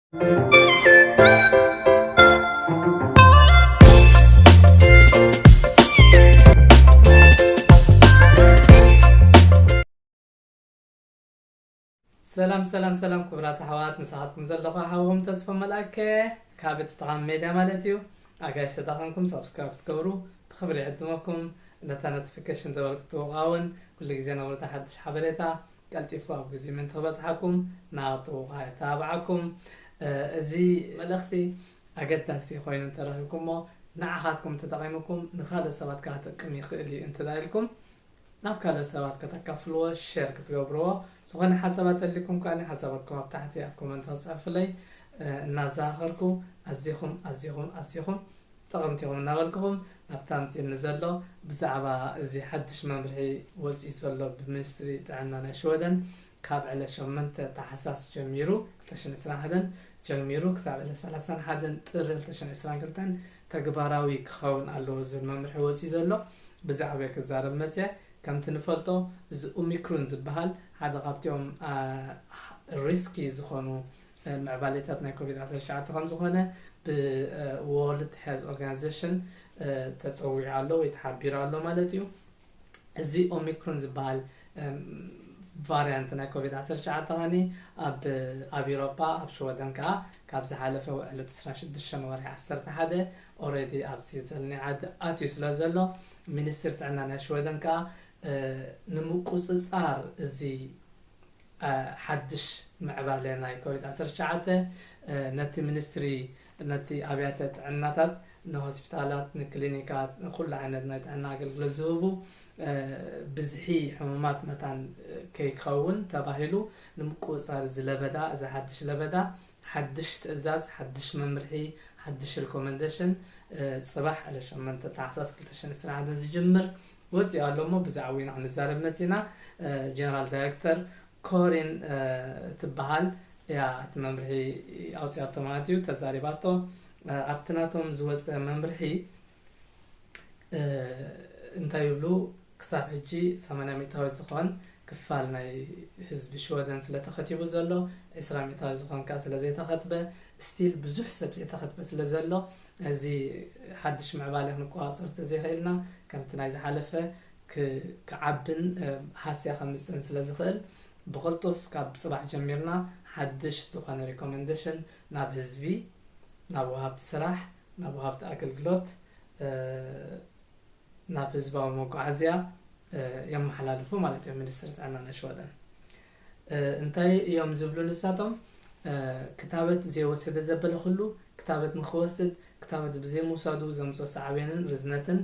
ሰላም ሰላም ሰላም ክቡራት ኣሕዋት፣ ምሳኻትኩም ዘለኹ ሓውኹም ተስፎ መልኣከ ካብ እቲ ተቓም ሜድያ ማለት እዩ። ኣጋይሽ ተዳኸምኩም ሳብስክራይብ ክትገብሩ ብኽብሪ ይዕድመኩም። ነታ ኖቲፊኬሽን ደወል ክትወቕዓ እውን ኩሉ ግዜ ነውርዳ ሓድሽ ሓበሬታ ቀልጢፉ ኣብ ግዜ ምእንቲ ክበጽሓኩም ናቱ ኻየተባብዓኩም። እዚ መልእኽቲ ኣገዳሲ ኮይኑ እንተረኺብኩሞ ንዓኻትኩም ተጠቒምኩም ንኻልእ ሰባት ከኣ ክጠቅም ይኽእል እዩ እንተ ኢልኩም ናብ ካልኦት ሰባት ከተካፍልዎ፣ ሸር ክትገብርዎ፣ ዝኾነ ሓሳባት ተልኩም ከኣ ሓሳባትኩም ኣብ ታሕቲ ኣብ ኮመንት ክትጽሕፉለይ እናዘኻኸርኩ ኣዚኹም ኣዚኹም ኣዚኹም ጠቐምቲ ኢኹም እናበልኩኹም ናብታ ኣምጺእኒ ዘሎ ብዛዕባ እዚ ሓድሽ መምርሒ ወጺኡ ዘሎ ብሚኒስትሪ ጥዕና ናይ ሽወደን ካብ ዕለት ሸሞንተ ታሕሳስ ጀሚሩ ክልተ ሽሕን ዕስራን ሓደን ጀሚሩ ክሳብ ዕለት ሰላሳን ሓደን ጥሪ ክልተ ሽሕን ዕስራን ክልተን ተግባራዊ ክኸውን ኣለዎ ዝብል መምርሒ ወጺኡ ዘሎ ብዛዕባ ክዛረብ መጽየ። ከምቲ ንፈልጦ እዚ ኦሚክሮን ዝበሃል ሓደ ካብቲኦም ሪስኪ ዝኾኑ ምዕባሌታት ናይ ኮቪድ ዓሰርተ ትሽዓተ ከም ዝኾነ ብ ወርልድ ሄልዝ ኦርጋናይዜሽን ተፀዊዑ ኣሎ ወይ ተሓቢሩ ኣሎ ማለት እዩ። እዚ ኦሚክሮን ዝበሃል ቫሪያንት ናይ ኮቪድ ዓሰርተ ትሽዓተ ከኒ ኣብ ኣብ ኤሮፓ ኣብ ሽወደን ከዓ ካብ ዝሓለፈ ዕለት ዕስራን ሽዱሽተን ወርሒ ዓሰርተ ሓደ ኦረዲ ኣብዚ ዘለናዮ ዓዲ ኣትዩ ስለ ዘሎ ሚኒስትሪ ጥዕና ናይ ሽወደን ከዓ ንምቁፅፃር እዚ ሓድሽ ምዕባለ ናይ ኮቪድ ዓሰርተ ትሽዓተ ነቲ ሚኒስትሪ ነቲ ኣብያተ ጥዕናታት ንሆስፒታላት ንክሊኒካት ንኩሉ ዓይነት ናይ ጥዕና ኣገልግሎት ዝህቡ ብዝሒ ሕሙማት መታን ከይከውን ተባሂሉ ንምቁፅፃር እዚ ለበዳ እዚ ሓድሽ ለበዳ ሓድሽ ትእዛዝ ሓድሽ መምርሒ ሓድሽ ሪኮመንዴሽን ፅባሕ ዕለት ሸሞንተ ታሕሳስ ክልተ ሽሕን ዕስራን ሓደን ዝጅምር ወፂኡ ኣሎ እሞ ብዛዕባኡ ኢና ክንዛረብ መፂና። ጀነራል ዳይሬክተር ኮሪን ትበሃል እያ እቲ መምርሒ ኣውፂኣቶ ማለት እዩ ተዛሪባቶ። ኣብቲ ናቶም ዝወፀ መምርሒ እንታይ ይብሉ ክሳብ ሕጂ ሰማንያ ሚእታዊ ዝኾን ክፋል ናይ ህዝቢ ሽወደን ስለ ተኸቲቡ ዘሎ ዕስራ ሚእታዊ ዝኾን ከዓ ስለ ዘይተኸትበ ስቲል ብዙሕ ሰብ ዘይተኸትበ ስለ ዘሎ እዚ ሓድሽ ምዕባለ ክንቆፃፀሮ ተዘይኽእልና ከምቲ ናይ ዝሓለፈ ክዓብን ሃስያ ከምፅእን ስለ ዝኽእል ብቕልጡፍ ካብ ፅባሕ ጀሚርና ሓድሽ ዝኾነ ሪኮመንዴሽን ናብ ህዝቢ ናብ ወሃብቲ ስራሕ ናብ ወሃብቲ ኣገልግሎት ናብ ህዝባዊ መጓዓዝያ የመሓላልፉ ማለት እዮም ሚኒስትሪ ጥዕና ናይ ሽወደን። እንታይ እዮም ዝብሉ ንሳቶም? ክታበት ዘይወሰደ ዘበለ ኩሉ ክታበት ንክወስድ፣ ክታበት ብዘይምውሳዱ ዘምፅኦ ሳዕቤንን ርዝነትን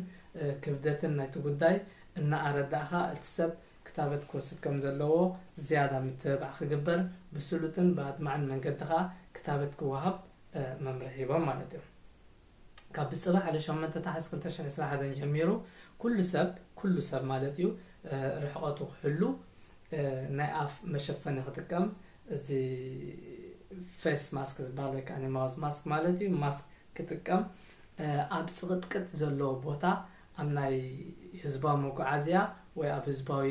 ክብደትን ናይቲ ጉዳይ እናኣረዳእኻ እቲ ሰብ ክታበት ክወስድ ከም ዘለዎ ዝያዳ ምትብባዕ ክግበር ብስሉጥን ብኣድማዕን መንገዲ ከዓ ክታበት ክወሃብ መምርሒ ሂቦም ማለት እዮም። ካብ ብፅባሕ ዕለት ሸሞንተ ታሕሳስ ክልተ ሽሕን ዕስራን ሓደን ጀሚሩ ኩሉ ሰብ ኩሉ ሰብ ማለት እዩ ርሕቐቱ ክሕሉ ናይ ኣፍ መሸፈኒ ክጥቀም እዚ ፌስ ማስክ ዝበሃል ወይ ከዓ ማውዝ ማስክ ማለት እዩ ማስክ ክጥቀም ኣብ ፅቕጥቅጥ ዘለዎ ቦታ ኣብ ናይ ህዝባዊ መጓዓዝያ ወይ ኣብ ህዝባዊ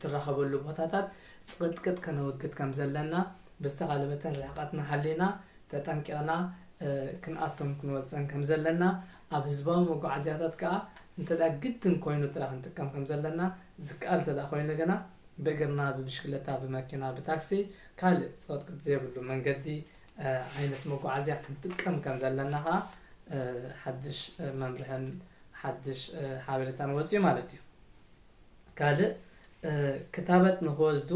ትራኸበሉ ቦታታት ፅቕጥቅጥ ከነወግድ ከም ዘለና ብዝተኻለ መጠን ርሕቐትና ሓሊና ተጠንቂቕና ክንኣቶም ክንወፅን ከም ዘለና ኣብ ህዝባዊ መጓዓዝያታት ከዓ እንተ ግድን ኮይኑ ጥራሕ ክንጥቀም ከም ዘለና ዝከኣል እንተ ኮይኑ ግና ብእግርና ብብሽክለታ ብመኪና ብታክሲ ካልእ ፀቕጥቅጥ ዘይብሉ መንገዲ ዓይነት መጓዓዝያ ክንጥቀም ከም ዘለና ከዓ ሓድሽ መምርሕን ሓድሽ ሓበሬታን ወፅዩ ማለት እዩ። ካልእ ክታበት ንክወስዱ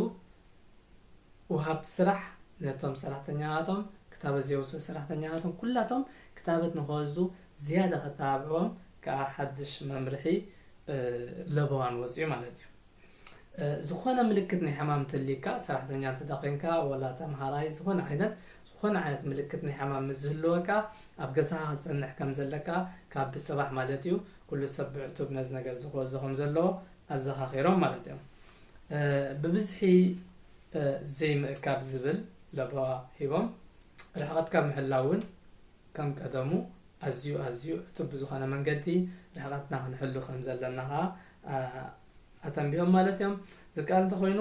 ወሃብቲ ስራሕ ነቶም ሰራሕተኛታቶም ክታበት ዘይወሰዱ ሰራሕተኛታቶም ኩላቶም ክታበት ንክወስዱ ዝያዳ ከተባብዕዎም ከዓ ሓድሽ መምርሒ ለበዋን ወፅዩ ማለት እዩ። ዝኾነ ምልክት ናይ ሕማም እንተልዩካ ሰራሕተኛ እንተ ኮይንካ ወላ ተምሃራይ ዝኾነ ዓይነት ዝኾነ ዓይነት ምልክት ናይ ሕማም ምስ ዝህልወካ ኣብ ገዛኻ ክትፀንሕ ከም ዘለካ ካብ ብፅባሕ ማለት እዩ ኩሉ ሰብ ብዕቱብ ነዚ ነገር ዝኮዞ ከም ዘለዎ ኣዘኻኺሮም ማለት እዮም። ብብዝሒ ዘይምእካብ ዝብል ለበዋ ሂቦም ርሕቐትካ ምሕላው እውን ከም ቀደሙ ኣዝዩ ኣዝዩ ዕቱብ ብዝኾነ መንገዲ ርሕቐትና ክንሕሉ ከም ዘለና ከዓ ኣተንቢሆም ማለት እዮም። ዝከኣል እንተኮይኑ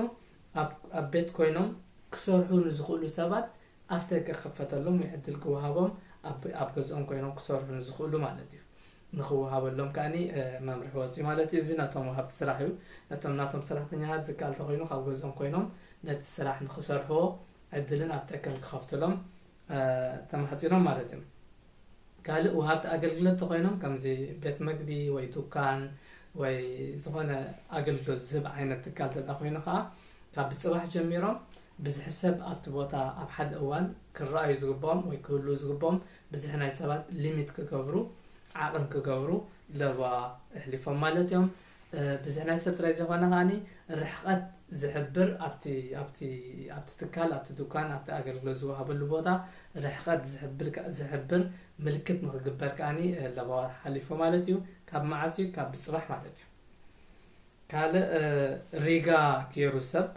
ኣብ ቤት ኮይኖም ክሰርሑ ንዝኽእሉ ሰባት ኣፍደገ ክኸፈተሎም ወይ ዕድል ክወሃቦም ኣብ ኣብ ገዝኦም ኮይኖም ክሰርሑ ንዝኽእሉ ማለት እዩ። ንኽወሃበሎም ከኣኒ መምርሒ ወፂኡ ማለት እዩ። እዚ ነቶም ወሃብቲ ስራሕ እዩ። ነቶም ናቶም ሰራሕተኛታት ዝከኣል ተኾይኑ ካብ ገዝኦም ኮይኖም ነቲ ስራሕ ንኽሰርሕዎ ዕድልን ኣፍደገን ክኸፍትሎም ተማሕፂኖም ማለት እዮም። ካልእ ወሃብቲ ኣገልግሎት ተኾይኖም ከምዚ ቤት መግቢ ወይ ዱካን ወይ ዝኾነ ኣገልግሎት ዝህብ ዓይነት ትካል ተዳ ኮይኑ ከዓ ካብ ብፅባሕ ጀሚሮም ብዝሒ ሰብ ኣብቲ ቦታ ኣብ ሓደ እዋን ክረኣዩ ዝግብኦም ወይ ክህልዉ ዝግብኦም ብዝሒ ናይ ሰባት ሊሚት ክገብሩ ዓቕን ክገብሩ ለበዋ ኣሕሊፎም ማለት እዮም። ብዝሒ ናይ ሰብ ጥራይ ዝኾነ ከዓኒ ርሕቐት ዝሕብር ኣብቲ ኣብቲ ኣብቲ ትካል ኣብቲ ዱካን ኣብቲ ኣገልግሎት ዝወሃበሉ ቦታ ርሕቐት ዝሕብል ዝሕብር ምልክት ንክግበር ከዓኒ ለበዋ ሓሊፉ ማለት እዩ። ካብ መዓስ እዩ? ካብ ብፅባሕ ማለት እዩ። ካልእ ሪጋ ገይሩ ሰብ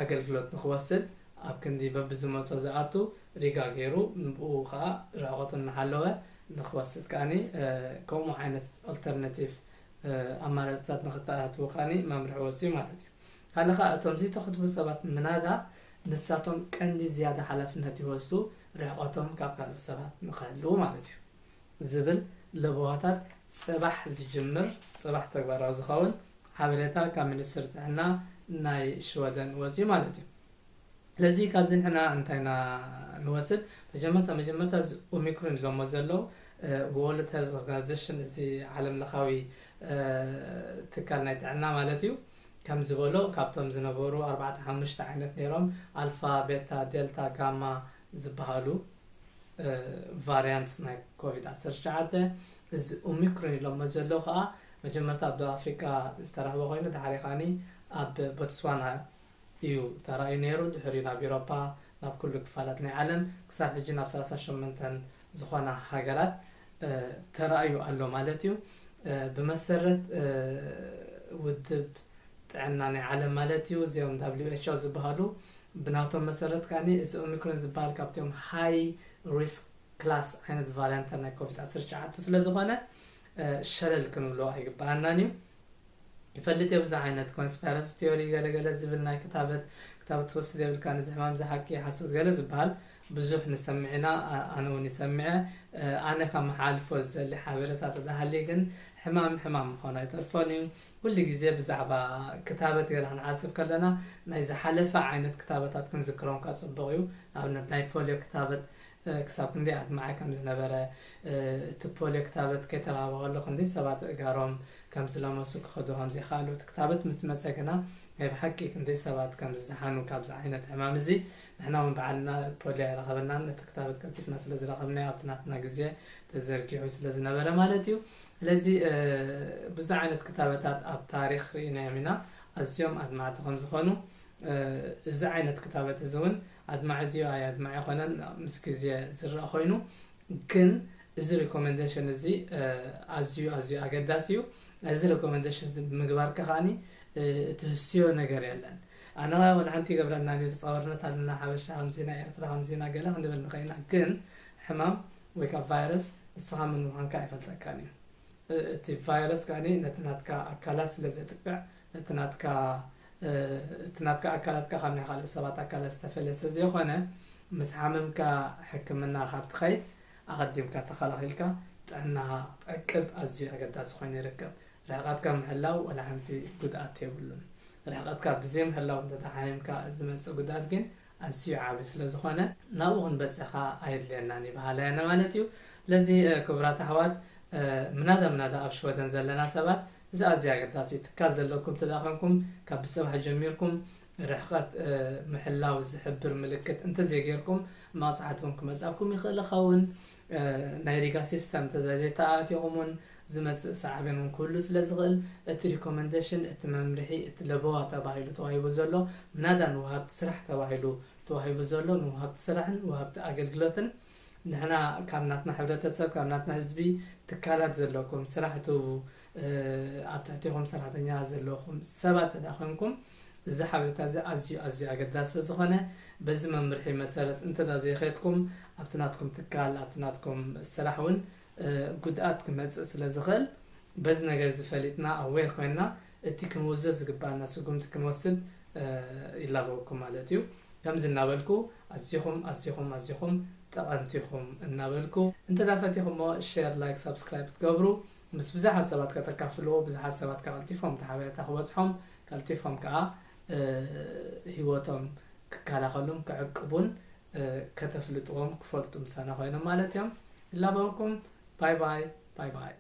ኣገልግሎት ንክወስድ ኣብ ክንዲ በብዝመጾ ዝኣቱ ሪጋ ገይሩ ንብኡ ከዓ ርሕቐቱ እናሓለወ ንክወስድ ከዓኒ ከምኡ ዓይነት ኦልተርናቲቭ ኣማራፅታት ንክተኣትዉ ከዓኒ መምርሒ ወፅዩ ማለት እዩ። ካልእ ከዓ እቶም ዘይተኽትቡ ሰባት ምናዳ ንሳቶም ቀንዲ ዝያዳ ሓላፍነት ይወስዱ ርሕቐቶም ካብ ካልኦት ሰባት ንክሕልዉ ማለት እዩ። ዝብል ለበዋታት ጽባሕ ዝጅምር፣ ጽባሕ ተግባራዊ ዝኸውን ሓበሬታ ካብ ሚኒስትሪ ጥዕና ናይ ሽወደን ወጺኡ ማለት እዩ። ስለዚ ካብዚ ንሕና እንታይ ኢና ንወስድ? መጀመርታ መጀመርታ እዚ ኦሚክሮን ኢሎሞ ዘለዉ ወርልድ ሄልዝ ኦርጋናይዜሽን እዚ ዓለም ለኻዊ ትካል ናይ ጥዕና ማለት እዩ ከም ዝበሎ ካብቶም ዝነበሩ ኣርባዕተ ሓሙሽተ ዓይነት ነይሮም ኣልፋ ቤታ ዴልታ ጋማ ዝበሃሉ ቫሪያንትስ ናይ ኮቪድ ዓሰርተ ትሽዓተ እዚ ኦሚክሮን ኢሎሞ ዘለዉ ከዓ መጀመርታ ኣብ ደቡብ ኣፍሪቃ ዝተረኽበ ኮይኑ ድሓሪ ከዓኒ ኣብ ቦትስዋና እዩ ተራእዩ ነይሩ። ድሕሪ ናብ ኤውሮፓ ናብ ኩሉ ክፋላት ናይ ዓለም ክሳብ ሕጂ ናብ ሰላሳ ሸሞንተ ዝኾና ሃገራት ተራእዩ ኣሎ ማለት እዩ። ብመሰረት ውድብ ጥዕና ናይ ዓለም ማለት እዩ እዚኦም ዳብሊው ኤች ኦ ዝበሃሉ ብናቶም መሰረት ከዓኒ እዚ ኦሚክሮን ዝበሃል ካብቶም ሃይ ሪስክ ክላስ ዓይነት ቫሪያንት ናይ ኮቪድ ዓሰርተ ትሽዓተ ስለ ዝኾነ ሸለል ክንብሎ ኣይግበኣናን እዩ። ይፈልጥ እየ ብዙሕ ዓይነት ኮንስፓረሲ ቲዮሪ ገለገለ ዝብል ናይ ክታበት ክታበት ትወስድ የብልካ ነዚ ሕማም እዚ ሓቂ ሓሶት ገለ ዝበሃል ብዙሕ ንሰምዕ ኢና። ኣነ እውን ይሰምዐ። ኣነ ካብ መሓልፎ ዝዘሊ ሓበሬታ ተዳሃሊ ግን ሕማም ሕማም ምዃኑ ኣይተርፎን እዩ። ኩሉ ግዜ ብዛዕባ ክታበት ገለ ክንሓስብ ከለና ናይ ዝሓለፈ ዓይነት ክታበታት ክንዝክሮም ከዓ ፅቡቕ እዩ። ንኣብነት ናይ ፖሊዮ ክታበት ክሳብ ክንደይ ኣድማዒ ከም ዝነበረ እቲ ፖሊዮ ክታበት ከይተረኸበ ከሎ ክንደይ ሰባት እጋሮም ከም ዝለመሱ ክኸዱ ከም ዘይከኣሉ እቲ ክታበት ምስ መፀ ግና ናይ ብሓቂ ክንደይ ሰባት ከም ዝደሓኑ ካብዚ ዓይነት ሕማም እዚ ንሕና እውን ባዕልና ፖሊዮ ኣይረኸበናን ነቲ ክታበት ቀልጢፍና ስለ ዝረኸብናዮ ኣብቲ ናትና ግዜ ተዘርጊሑ ስለ ዝነበረ ማለት እዩ። ስለዚ ብዙሕ ዓይነት ክታበታት ኣብ ታሪክ ርኢናዮም ኢና ኣዝዮም ኣድማዕቲ ከም ዝኾኑ እዚ ዓይነት ክታበት እዚ እውን ኣድማዒ ድዩ ኣይ ኣድማዒ ኣይኮነን ምስ ግዜ ዝረአ ኮይኑ ግን እዚ ሪኮመንዴሽን እዚ ኣዝዩ ኣዝዩ ኣገዳሲ እዩ። እዚ ሪኮመንዴሽን እዚ ብምግባርካ ከዓኒ ትህስዮ ነገር የለን። ኣነ ወላ ሓንቲ ይገብረና እዩ ዝፀወርነት ኣለና ሓበሻ ከምዚና ኤርትራ ከምዚና ገለ ክንድብል ንኽእልና ግን ሕማም ወይ ካብ ቫይረስ ንስኻ ምን ምዃንካ ኣይፈልጠካን እዩ። እቲ ቫይረስ ከዓኒ ነቲ ናትካ ኣካላት ስለ ዘጥቅዕ ነቲ ናትካ እቲ ናትካ ኣካላትካ ካብ ናይ ካልኦት ሰባት ኣካላት ዝተፈለየ ስለ ዘይኮነ ምስ ሓመምካ ሕክምና ካብ ትኸይድ ኣቐዲምካ ተኸላኺልካ ጥዕናኻ ጠቅብ ኣዝዩ ኣገዳሲ ኮይኑ ይርከብ። ርሕቐትካ ምሕላው ወላ ሓንቲ ጉድኣት የብሉን። ርሕቐትካ ብዘይምሕላው እንተተሓሚምካ ዝመፅእ ጉድኣት ግን ኣዝዩ ዓቢ ስለ ዝኾነ ናብኡ ክንበፅሕ ከዓ ኣየድልየናን እዩ በሃላይ ኣነ ማለት እዩ። ስለዚ ክቡራት ኣሕዋት ምናዳ ምናዳ ኣብ ሽወደን ዘለና ሰባት እዚ ኣዝዩ ኣገዳሲ እዩ። ትካል ዘለኩም ተዳኸንኩም ካብ ብፅባሕ ጀሚርኩም ርሕቐት ምሕላው ዝሕብር ምልክት እንተዘይጌርኩም መቕፃዕቲ እውን ክመፃኩም ይኽእል ይኸውን። ናይ ሪጋ ሲስተም እንተዘይተኣቲኹም እውን ዝመፅእ ሳዕቤን እውን ክህሉ ስለ ዝኽእል እቲ ሪኮመንዴሽን እቲ መምርሒ እቲ ለበዋ ተባሂሉ ተዋሂቡ ዘሎ ምናዳ ንወሃብቲ ስራሕ ተባሂሉ ተዋሂቡ ዘሎ ንወሃብቲ ስራሕን ወሃብቲ ኣገልግሎትን ንሕና ካብ ናትና ሕብረተሰብ ካብ ናትና ህዝቢ ትካላት ዘለኩም ስራሕ ትህቡ ኣብ ትሕቲኹም ሰራሕተኛ ዘለኹም ሰባት ተዳ ኮንኩም እዚ ሓበሬታ እዚ ኣዝዩ ኣዝዩ ኣገዳሲ ዝኾነ በዚ መምርሒ መሰረት እንተዳ ዘይኸድኩም ኣብቲ ናትኩም ትካል ኣብቲ ናትኩም ስራሕ እውን ጉድኣት ክመፅእ ስለ ዝኽእል በዚ ነገር እዚ ፈሊጥና ኣዌር ኮይንና እቲ ክንውስዶ ዝግባኣና ስጉምቲ ክንወስድ ይላበወኩም ማለት እዩ። ከምዚ እናበልኩ ኣዚኹም ኣዚኹም ኣዚኹም ጠቐምቲ ኢኹም እናበልኩ፣ እንተ ዳ ፈቲኹሞ ሼር፣ ላይክ፣ ሳብስክራይብ ክትገብሩ፣ ምስ ብዙሓት ሰባት ከተካፍልዎ፣ ብዙሓት ሰባት ከቐልጢፎም እቲ ሓበሬታ ክበጽሖም፣ ቀልጢፎም ከኣ እ፣ ህይወቶም ክከላኸሉን ክዕቅቡን እ፣ ከተፍልጥዎም ክፈልጡ ምሳና ኮይኖም ማለት እዮም። ይላበወኩም። ባይ ባይ ባይ ባይ።